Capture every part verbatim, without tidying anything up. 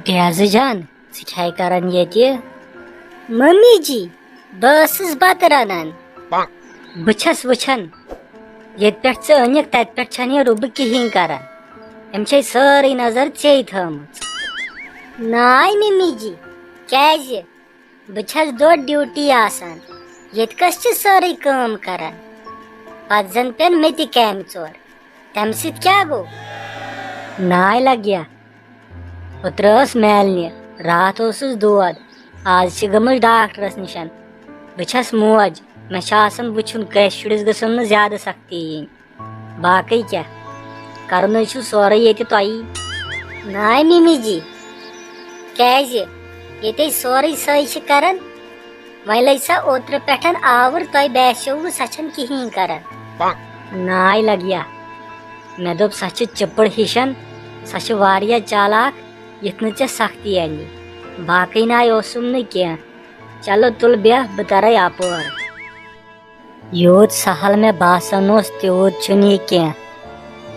ڈیزٕ جان، ژٕ کیٛاہ کران ییٚتہِ؟ ممی جی، بہٕ ٲسٕس بتہٕ رنان۔ بہٕ چھَس وٕچھان، ییٚتہِ پٮ۪ٹھ ژٕ أنِکھ، تَتہِ پٮ۪ٹھ چھَنہٕ یہِ رُبہٕ کِہیٖنۍ کران۔ أمۍ چھے سٲرٕے نظر ژےٚ تھٲومٕژ۔ ناے ممی جی، کیٛازِ؟ بہٕ چھَس دۄہ ڈیوٹی آسان، ییٚتہِ کَس چھِ سٲرٕے کٲم کران؟ پَتہٕ زَن پٮ۪ن مےٚ تہِ کامہِ ژور، تَمہِ سۭتۍ کیٛاہ گوٚو؟ ناے لَگیا، اوترٕ ٲس میلنہِ، راتھ اوسُس دود، آز چھِ گٔمٕژ ڈاکٹرَس نِشَن۔ بہٕ چھَس موج، مےٚ چھُ آسان وٕچھُن کٲنٛسہِ شُرِس گٔژھٕم نہٕ زیادٕ سختی یِنۍ۔ باقٕے کیٛاہ؟ کرُن حظ چھُ سورُے ییٚتہِ تۄہی۔ ناے مِمی جی، کیٛازِ؟ ییٚتے سورُے سۄے چھِ کران۔ وۄنۍ لٔج سۄ اوترٕ پٮ۪ٹھ آوُر، تۄہہِ باسیووُ سۄ چھَنہٕ کِہیٖنۍ کران۔ ناے لگیا، مےٚ دوٚپ سۄ چھِ چِپٕڑ ہِشن، سۄ چھِ واریاہ چالاک، یِتھ نہٕ ژےٚ سختی اَنہِ۔ باقٕے ناے اوسُم نہٕ کینٛہہ۔ چلو تُل بیٚہہ، بہٕ ترے اپور۔ یوٗت سہل مےٚ باسان اوس، تیوٗت چھُنہٕ یہِ کینٛہہ،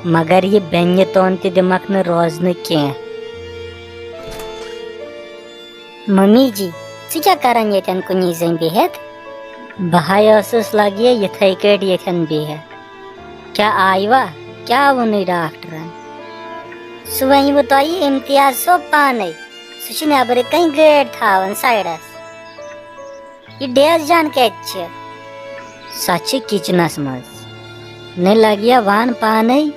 مگر یہِ بیٚنہِ تون تہِ دِمکھ نہٕ روزنہٕ کینٛہہ۔ ممی جی، ژٕ کیٛاہ کران ییٚتٮ۪ن کُنی زٔنۍ بِہِتھ؟ بہٕ ہاے ٲسٕس لگہِ یِتھے کٲٹھۍ ییٚتٮ۪ن بِہِتھ۔ کیٛاہ آیوا؟ کیٛاہ ووٚنُے ڈاکٹرن؟ سُہ ؤنِوٕ تۄہہِ امتیاز صٲب پانے۔ سُہ چھُ نٮ۪برٕ کنۍ گٲڑۍ تھاوان سایڈس۔ یہِ ڈیز جان کتہِ چھِ؟ سۄ چھِ کچنس منٛز۔ نہ لگیا وان پانے،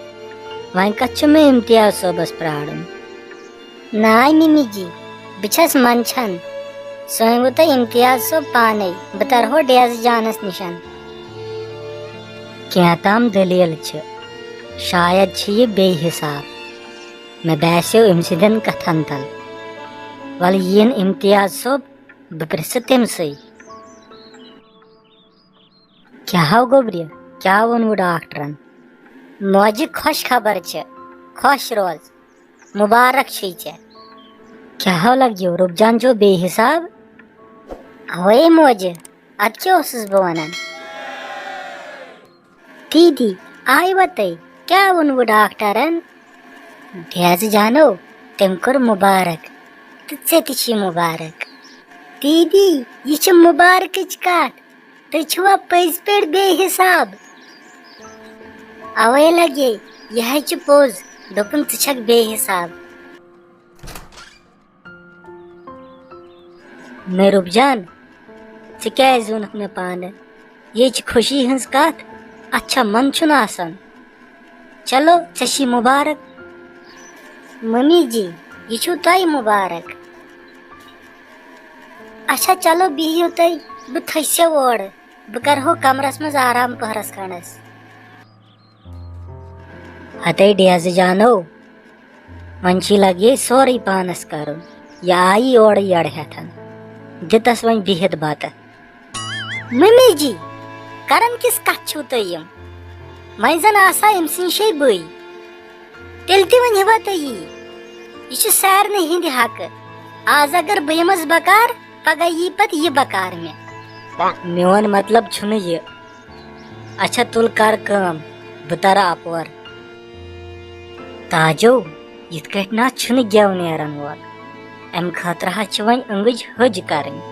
وۄنۍ کتھ چھُ مےٚ امتیاز صٲبس پرارُن؟ ناے مِمی جی، بہٕ چھَس منٛدچھان۔ سُہ ؤنِوٕ تۄہہِ امتیاز صٲب پانے، بہٕ ترہو ڈیز جانس نِشن۔ کینٛہہ تام دٔلیٖل چھِ، شاید چھِ یہِ بیٚیہِ حساب۔ مےٚ باسیو أمۍ سٕنٛدٮ۪ن کتھن تل۔ ولہٕ یِن امتیاز صٲب، بہٕ پرژھٕ تٔمۍ سٕے۔ کیٛاہ ہو گوٚبرِ، کیٛاہ ووٚنوٕ ڈاکٹرن؟ موجہِ خۄش خبر چھِ، خۄش روز، مُبارک چھُے ژےٚ۔ کیٛاہ ہو لگیو، رُبجان چھو بے حساب؟ اوے موجہِ، ادٕ کیٛاہ اوسُس بہٕ ونان؟ دیدی، آیوا تُہۍ؟ کیٛاہ ووٚنوٕ ڈاکٹرن؟ ڈیزٕ جانو، تٔمۍ کوٚر مُبارک، تہٕ ژےٚ تہِ چھی مُبارک۔ دیدی، یہِ چھِ مُبارکٕچ کتھ، تُہۍ چھِوا پٔزۍ پٲٹھۍ بے حساب؟ اوے لگے، یہِ ہے چھِ پوٚز، دوٚپُن ژٕ چھکھ بے حساب۔ مےٚ رُبجان، ژٕ کیٛازِ ووٚنُکھ مےٚ پانہٕ؟ یے چھِ خوشی ہٕنٛز کتھ، اتھ چھا من چھُنہٕ آسان۔ چلو، ژےٚ چھی مُبارک۔ ممی جی، یہِ چھُو تۄہہِ مُبارک۔ اچھا، چلو، بِہِو تُہۍ، بہٕ تھٔسِو اورٕ، بہٕ کرہو کمرس منٛز آرام پٔہرس کھنڈس۔ ہتے ڈیزٕ جانو، وۄنۍ چھی لگے سورُے پانس کرُن۔ یہِ آیی اورٕ یٔڑ ہٮ۪تھن، دِتس وۄنۍ بِہِتھ بتہٕ۔ ممی جی، کرن کِس کتھ چھِو تُہۍ یِم؟ وۄنۍ زن آسہٕ ہا أمۍ سٕنٛدۍ شے بٲے۔ تیٚلہِ تہِ ؤنِوا تُہۍ یی؟ یہِ چھُ سارنٕے ہٕنٛدِ حقہٕ۔ آز اگر بہٕ یِمس بکار، پگاہ یی پتہٕ یہِ بکار مےٚ۔ میون مطلب چھُنہٕ یہِ۔ اچھا، تُل کر کٲم، بہٕ ترٕ اپور۔ تاجو، یِتھ کٲٹھۍ نہ چھُنہٕ گٮ۪و نیرن وول، امہِ خٲطرٕ حظ چھِ وۄنۍ أنٛگٕج ۂج کرٕنۍ۔